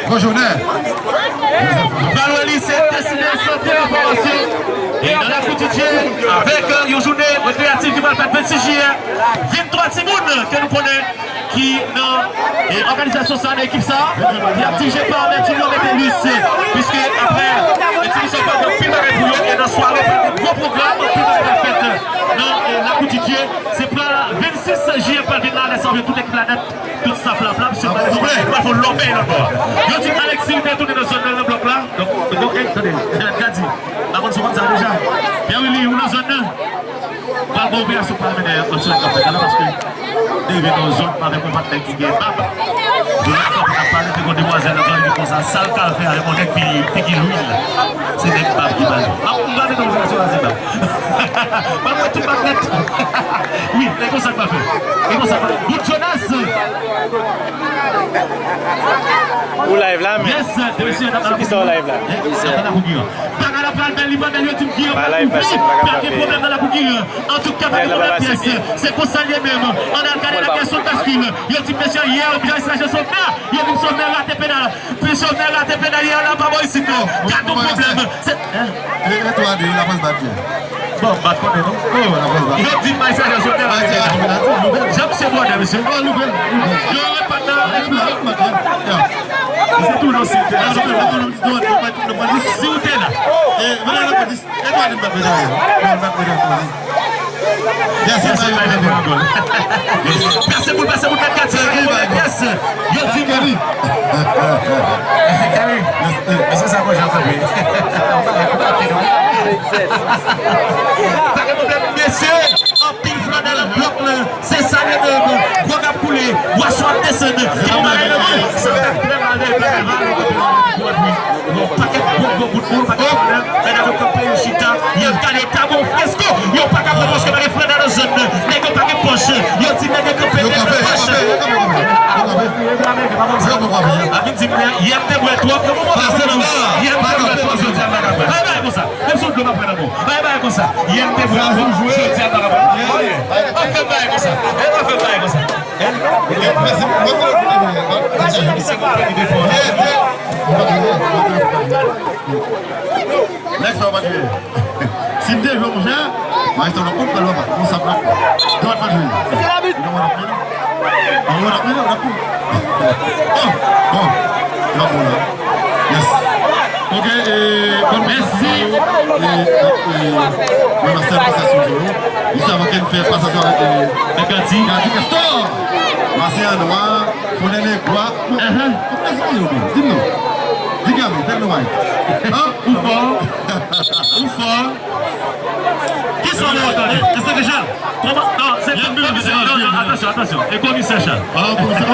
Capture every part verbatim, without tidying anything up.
Gwo jounen. Nou pral wè li, se Destination Téléinformation. E nan Lakou Didye, avèk, euh, yon jounen rekreyatif ki pral fèt vennsis jiyè, venntwa timoun ke nou konnen ki nan, e, òganizasyon sa, nan ekip sa, ki ap dirije pa Mèt Junior Métellus, piske apre, e, ti misyon pral gen anpil bagay pou yo, e nan sware pral gen gwo pwogram, anpil bagay pral fèt nan, e, Lakou Didye. Se pral vennsis jiyè pral vin la, lè sa w vin tout ekip la nèt. Tout staff la, la, misye pral fè yon lòt bagay lòt bò. Yo di Alexis te tounen nan zòn nan, nan blòk la. Donk, donk, eh, tande, Gadi, pa konn si w konn sa deja. Pierre Willy, ou nan zòn nan? Pral gen operasyon pral mennen anti nèg k ap fèt la, paske te rive nan yon zòn avèk yon patnè ki gen bab. Yo la kanpe ap pale, te gon demwazèl nan zòn li konsa, sa l pral fè avèk yon nèg ki figi lwil. Se nèg bab ki pale. M ap, m pral mennen yon operasyon la, se bab. Pral mwen tout bab nèt. Wi, e konsa k va fè. E konsa k va fè. Bout Jonas. Ou live la, men. Yes, mesye, sou kisa w live la? Bagay la pral bèl, li pral bèl, yo di m ki an pral kouvri. Pa gen pwoblèm nan Lakou Giran. Antouka, pa gen pwoblèm pyès. Se konsa l ye menm. Ann al gade nan kesyon baskil. Yo di m, mesye, yè, yo byen esanje Sovnè. Yo di m Sovnè rate penal. Pi Sovnè rate penal yè la pa bò isit non. Gad yon pwoblèm. Se, hein? E, e twa de, lapwès bat byen. Bon, m pa t konnen non. Oh, lapwès bat. Yo di m Maestro Sovnè rate penal. Jan misye bwòdè, mesye. Oh, loupe l, loupe l. Yo repat nan. Se tou non, si w te la. Si w te la. E, men la, la, e twa de, m bat medal. M bat medal. Yes, yes, yes, yes. Pase boul, pase boul, mèt katye, mèt katye. Yo di Kelly. Kelly. Mesye sa konn jan kanpe. Pa gen pwoblèm, mesye. Anpil flannèl blòk nan. Se sa li menm. Gwo k ap koule. Bwason ap desann. Gen yon bagay nan men. Sa t ap trè mal dèyè bagay la. Yon pakèt gwo gwo bout moun, pakèt flannèl. Medam yo kanpe, yo chita. Y ap gade ta gon fresko. Yo pa ka pran paske pa gen flannèl nan zòn nan. Nèg yo pa gen pòch. Yo di nèg yo kanpe, nèg yo pòch. Yo kanpe, yo kanpe, yo kanpe. Yo kanpe. Yo kanpe. Ap vin di m yè m te bwè twòp. Yè m te bwè twòp, jodi a m pa ka bwè. Bay bay konsa. Menm si w dlo m ap pran nan men w. Bay bay konsa. Yè m te bwè twòp, jodi a m pa ka bwè. Ann fè bagay konsa. Ann fè bagay konsa. Hein? Mwen konnen w te byen. Mwen se yon pèdi defo. Nèg sa w pa t jwe. Si m te jwe, monchè, Maestro nan kont pral papa. Konsa pral. Dwat pa t jwe. Ou nan mwen ap mennen. An mwen ap mennen, ou n ap kou. Oh, bon. Bravo la. Yes. Ok, e, bon, mèsi. E, e, mwen nan sèl pasasyon yo. Jis avan ke n fè pasasyon avèk, e, Gadi. Gadi Castor. Maseyan nwa, Fonnè Nèg, Gwa. Bon, mèsi yo, men. Di m non. Di Gaby, tèl nou ay. Hein? Ou fò. Ou fò. Kisa w ap tande? Èske deja? Kòman? Non, se pa komisè. Non, non, atansyon, atansyon. E komisè Chal. Ah, komisè.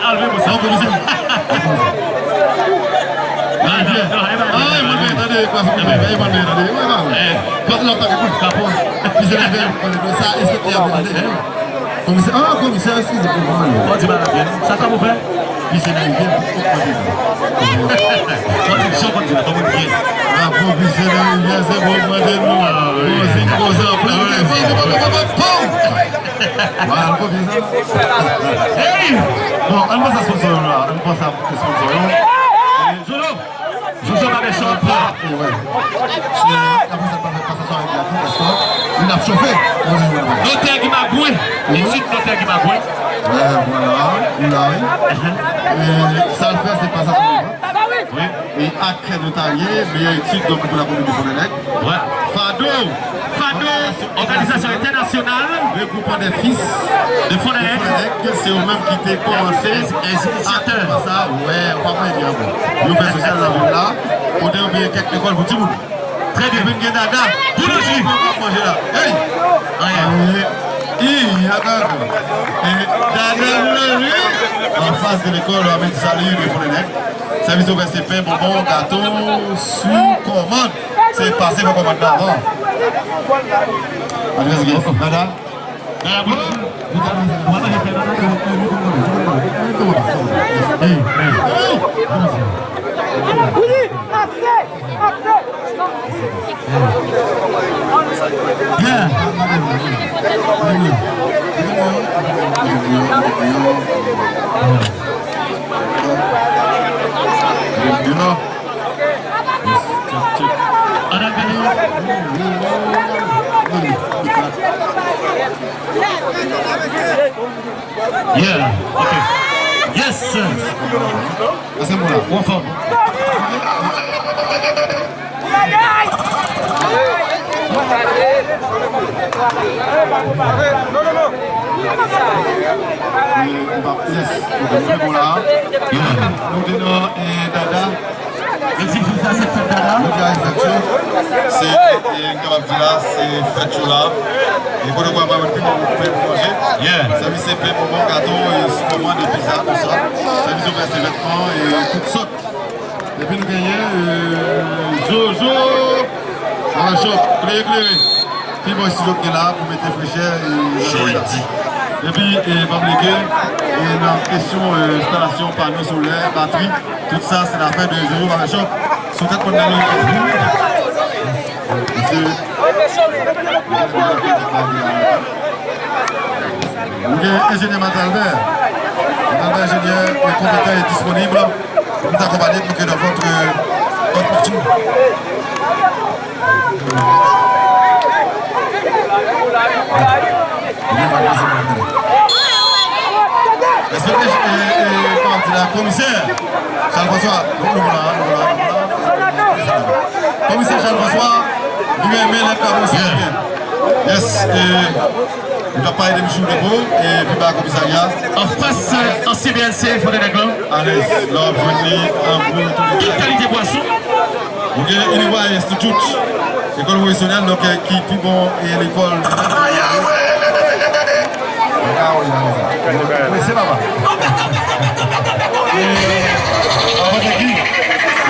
Alve konsa. Non, komisè. Ay, mwen, tande, kwa se komisè, mwen, tande. Mwen, mwen. Kot lòt pa kapon. Komisè, mwen, tande. Sa, enspektè a, mwen, tande. Komisè, ah, komisè, eskize pou mwen. Bon, di bagay byen. Sa ka pou fè? Misye nan rivyè, misye nan rivyè, se bon mande nou. Bravo, misye nan rivyè, se bon mande nou. Bon, se koze anpil. Pom! Wala, nou konfye sa. Hey! Bon, ann pase sponsor yo la. Ann pase sponsor yo. Jojo! Jojo Barbershop. E, wè. Apre sa, pase, pase swa avèk Gaby, paske li n ap chofe. Notè Guy Magouin. Etid Notè Guy Magouin. Wè, vwala. Ou la, wi. E, sa l fè, se pase swa avèk. Wi. E ak notarye, meyè etid, donk, pou lakomin de Fonnènèg. Wè. Fado. Fado, òganizasyon entènasyonal. Regroupement des fils de Fonnènèg. De Fonnènèg, se yo menm ki te kòmanse. Enstitisatè. Sa, wè, ou pa konn byen, bon. Yo fè sosyal nan vil la. Kote yo peye kèk lekòl pou timoun. Trè byen. Vin gen Dada. Boulanje. Manje la. Hey! Anyen. Ih, ankò, ankò. E Dada Boulanje. Anfas de lekòl Amèd Sali de Fonnènèg. Sèvis ouvè, se pen, bonbon, gato, sou kòmand. Se pase pou kòmand la avan. Adrès gen. Dada. Dada, bon. Yeah. Yes, check, check. Ann al gade. Yeah, ok. Yes, sir. Ou anfòm. Yes, ok, nou te bon la. Yeah. Nou te nan, eh, Dada. Yo di pou sa se fèt Dada. Yo di a efektif. Se, e, m kapab di la, se fèt yo la. E kote w ap jwenn pen pou manje. Yeah. Sèvis se pen, bonbon, gato, e, sou kòmand, e piza, tout sa. Sèvis yo fè se vètman, e tout sòt. Epi nou genyen, e, Jojo. Ala chòp, klere, klere. Pi bon estidyo k gen la pou mete frechè e. Epi, e, pa bliye ke, e, nan kesyon, e, enstalasyon pano solè, batri, tout sa, se nafè de Jojo Barbershop. Sou tèt mwen nan. Mesye. Nou gen enjenyè Matalbè. Matalbè, enjenyè, e, konpetan e disponib. Vous accompagnez pour que dans votre, euh, votre partie. Respecté, eh, eh, comment dire, komisè Charles François, nou, nou la, nou la, nou la. Komisè Charles François, li renmen lè k ap. Yes, eh, Nou t ap pale de Michou Depo, e pi ba komisarya. Anfas, ansyen B L C Fòtènèg lan. Alèz, la w ap jwenn li an gwo. Tout kalite bwason. Ok, Illinois Institute, lekòl pwofesyonèl, donk, eh, ki pi bon, eh, lekòl. Mesye papa. E, avan de ki,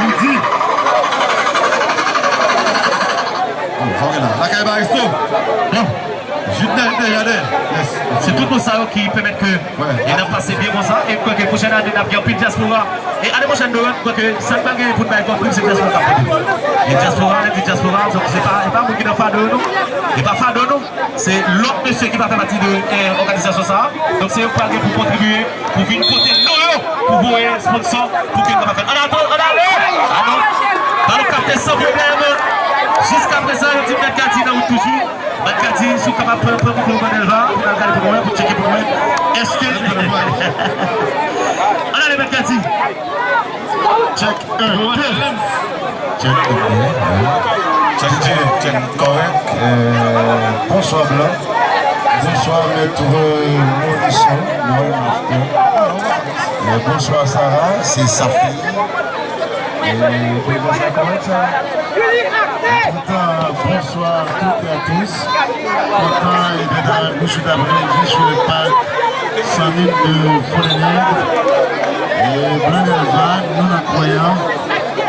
nou di. Bon, fòk la. Lakay Baristo. Bon. Jidnè Dejaden. Yes. Se tout moun sa yo ki pèmèt ke, e n ap pase byen konsa. E m kwè ke pwochèn ane, n ap gen anpil dyaspora. E ane pwochèn, nou, m kwè ke sa n pa genyen pou n bay kòm prim, se dyaspora k ap pote. E dyaspora, lè n di dyaspora, donk, se pa, se pa moun ki nan fado, non. E pa fado, non. Se lòt mesye ki pa fè pati de, eh, òganizasyon sa a. Donk, se yo k pral gen pou kontribiye, pou vin pote non yo, pou voye sponsò, pou ke n kapab fè. Ann ale, ann ale! Alò, balon kapte san pwoblèm. Jiskaprezan, yo di Mèt Gadi nan wout toujou. Mèt Gadi, si w kapab pran, pran mikwo Mèt Dèlva, pou n al gade pou nou wè, pou tcheke pou nou wè. Èske. Ann ale, Mèt Gadi. Check un, deux. Check un, deux. Check, check, check. Kòrèk. Euh, bonswa, Blan. Bonswa, Mèt Morisson. Noël Martin. Euh, bonswa, Sara. Se Safi. E, prezans la kòrèk sa. Antretan, bonswa tout e a tous. Kontan e d'être avec vous cet après-midi sur le parc San Mil de Fòtènèg. E Blan Dèlva, nou nan kwen an.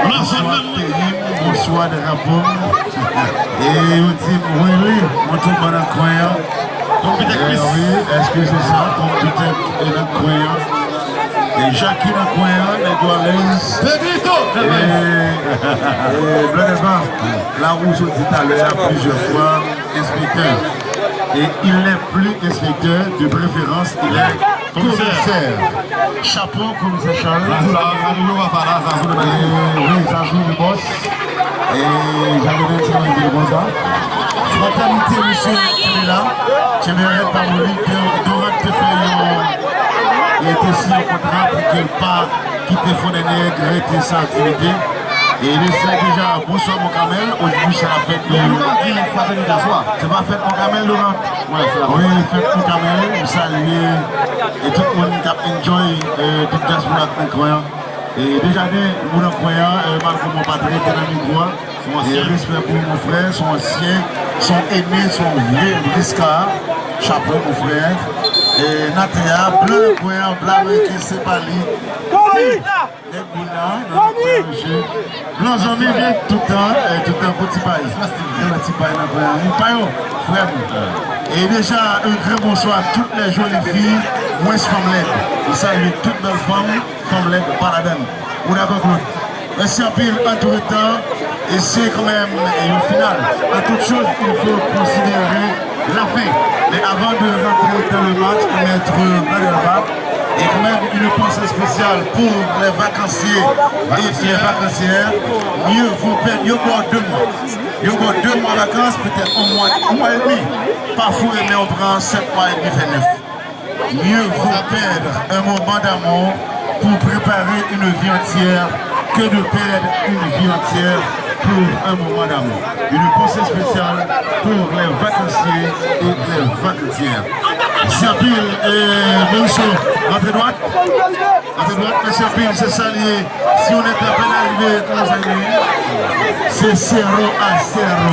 Bonswa peyi m, bonswa drapo m. E yo di m, Willy, mwen tou ban nan kwen an. Konpitèt. E wi, èske se sa? Konpitèt e nan kwen an. E Jackie nan kwen an, nèg yo alèz. Pedrito, e, e, Blan Dèlva, la ou sot di talè a plizyè fwa, enspektè. E il n'est plus inspecteur, de préférence, il est commissaire. Chapo, komisè Charles. Zazou, Zazou, nou pa pa la, Zazou, nou pa la. E, wi, Zazou, le boss. E Jagodin ti mwen di l konsa. Fratènite, mesye, kenbe la. Kenbe rèd pa moli. Dorant te fè yon, li te siyen yon kontra pou ke l pa kite Fòtènèg, rete san aktivite. E mesye deja, bonswa, Mon Kamèl. Ojodi, se la fèt de. Di fratènite aswè. Se pa fèt Mon Kamèl, Dorant. Wi, fèt Mon Kamèl. M salye e tout moun k ap enjoy, e, tout dyaspora k nan kwen an. E Dejaden, moun nan kwen an, e, malgre mwen pa t rete nan mikwo a, e, respè pou ou, mon frè, se yon ansyen, se yon ene, se yon vye briska, chapo, mon frè. E, Natea, blan nan kwen an, blan Ameriken, se pa li. Nèg moun nan, nan kwen an, mesye. Blan zanmi, tout tan, e, tout tan pou ti pay. Yon ti pay nan kwen an. Wi, pa yo, frè m. E deja, un grand bonsoir à toutes les jolies filles, mwens fanm lèd. M salye tout bèl fanm. Fanm lèd pa ladann. Ou dakò, Claude? Mèsi anpil, antretan, e se kanmenm, e, yon final. À toute chose, il faut considérer la fin. Mais avant de rentrer dans le match, Maître Blan Dèlva, Et quand même une pensée spéciale pour les vacanciers et les vacancières. Mieux vaut perdre, yo ba w de mwa. Yo ba w de mwa vakans, petèt yon mwa, yon mwa edmi. Pa foure men w pran sèt mwa edmi fè nèf. Mieux vaut perdre un moment d'amour pour préparer une vie entière que de perdre une vie entière pour un moment d'amour. Une pensée spéciale pour les vacanciers et les vacancières. Mèsi anpil, eh, Mericho, rantre dwat. Rantre dwat, mèsi anpil, se sa l ye. Si on est à peine arrivé, kòman sa ye? C'est zéro à zéro.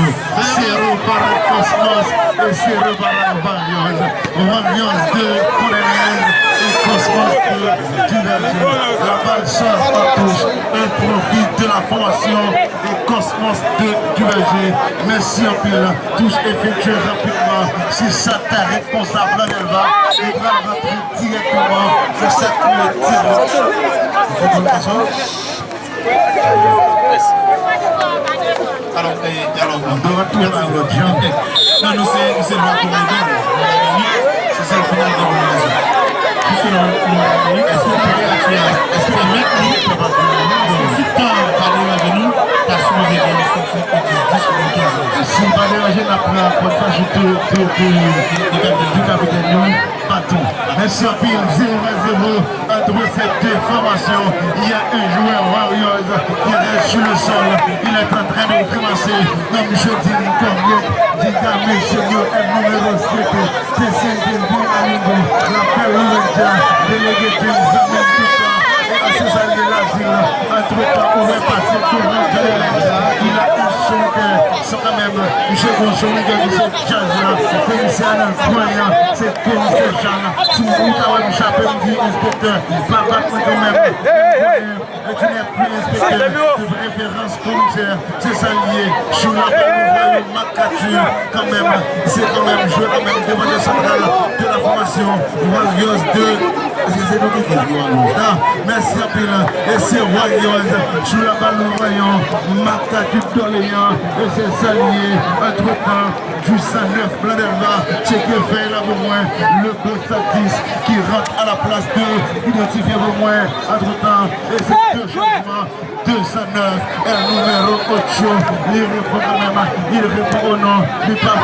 Zéro para Cosmos et zéro para Warriors. Warriors de Fort Lauderdale et Cosmos de Duverger. La balle sort en touche. Un profit de la formation et Cosmos de Duverger. Mèsi anpil. Touche efektye rapidman. Se sa ta responsab Landelva. Li pral rantre dirèkteman nan sèk kolektif. Alò, eh, alò, de retour à l'audience. Non, nou se, nou se Lwa Komaydòl. Se sèl final de Komaydòl. Èske nou, nou, èske nou, èske nou, èske nou, èske nou, si tan pa deranje nou, ta sipoze gen yon sèt, sèt, dis, dis, kenz. Si pa deranje, n ap pran, pran sa, joute, de, de, de kapitèn nou. Baton. Mèsi anpil. Zéro à zéro entre ces deux formations. Il y a un joueur Warriors qui reste sur le sol. Il est en train de grimacer. Non, monsieur Dean Cormier, dit, dame, seigneur, el número siete, se siente bien amigo. La Belle Lourentia, délégué James Zamel, tout ça. Et à César de l'Asile, entre-temps, on va passer devant James. Il a un son de cœur. Sa kanmenm, misye gon son li gen misye djaz la, komisè nan kwen an, se komisè Jan. Si w ta wè m chape, m di enspektè, pa bat mwen kanmenm. Mwen konnen, mwen konnen enspektè de preferans komisè, se sa l ye. Sou la balle, nou voyons Marc Arthur, kanmenm, se kanmenm, jwe kanmenm, défenseur central de la formation Warriors de, se, se nou ki di Warriors la. Mèsi anpil. E se Warriors sou la balle, nou voyons Marc Arthur Doléan, e se sa l ye. Entre-temps, du cent neuf Blanc d'Elva, tcheke fèy la pou mwen, le gros Satis qui rentre à la place de, identifye pou mwen, entre-temps, e se de chanjman, de cent neuf, el número ocho, li reponn kanmenm, li reponn o non, li pa